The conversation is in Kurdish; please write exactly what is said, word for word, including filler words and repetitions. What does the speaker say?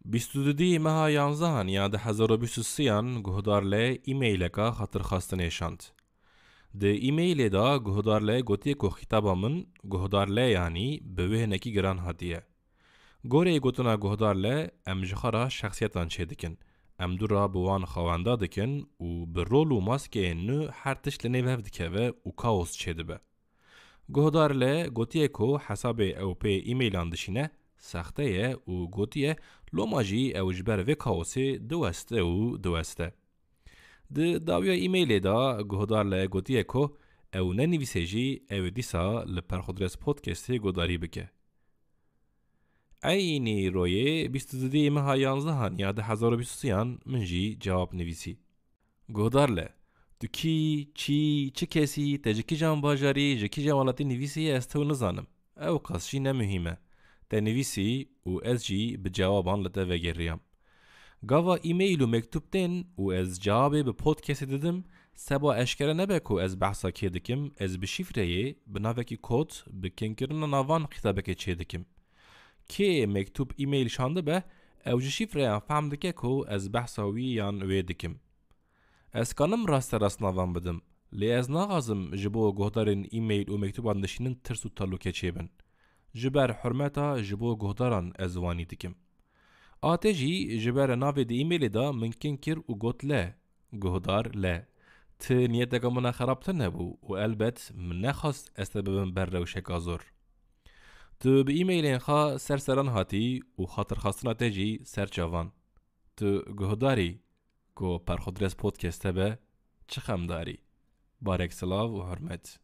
Bîst û dudî meha yanzehan ya du hezar û bîst û sêyan guhdar le e-maileka xatirxwestinê şand. Di e-mailê de guhdar le gotiye ku xîtaba min guhdar le yanî bi wê hinekî giran hatiye. Goreyê gotina guhdar le em ji xwe re şexsiyetan çêdikin. Em dû re bi wan xewenda dikin û bi rol û maskeyên nû her tişt li nêv hev dikeve û kaos çêdibe. Guhdar le gotiye ku hesabê ew pê e-mailan dişîne sexte ye û gotiye loma jî ew ji ber vê kaosê diweste û diweste. Di dawiya e-mailê de guhdar le gotiye ku ew nenivîsê jî ew ê dîsa li Perxudres Podcastê guhdarî bike. Eynî royê bîst û dudî meha yanzehan ya du hezar û bîst û sêyan min jî cewab nivîsî. Guhdar le, tu kî, çî, çi kesî, te ji kîjan bajarî, ji kîjan welatî nivîsî ez tew nizanim. Ew qas jî ne muhîm e. Te nivîsî û ez jî bi cewaban li te vegeriyam. Gava e-mail û mektûb tên û ez cewabê bi podcastê didim, seba eşkere nebe ku ez behsa kê dikim, ez bi şîfreyê, bi navekî kod, bi kinkirina navan xîtabekê çê dikim. Kê mektûb e-mail şandibe, ew ji şîfreyan fehm dike ku ez behsa wî yan wê dikim. Ez kanim raste rast navan bidim, lê ez naxwazim ji bo guhdarên e-mail û mektûban dişînin tirs û telûke çêbin. Ji ber hurmeta ji bo guhdaran ez wanî dikim. A te jî ji ber navê di e-mailê de min kin kir û got le, guhdar le. Ti niyeteke min a xerab tune bû û elbet min nexwest ez te bibim ber rewşeka zor. Tu bi e-mailên xwe ser seran hatî û xatirxwestina te jî ser çavan. Tu guhdarî ku Perxudres Podcast hebe, çi xemdarî. Barek silav û hurmet.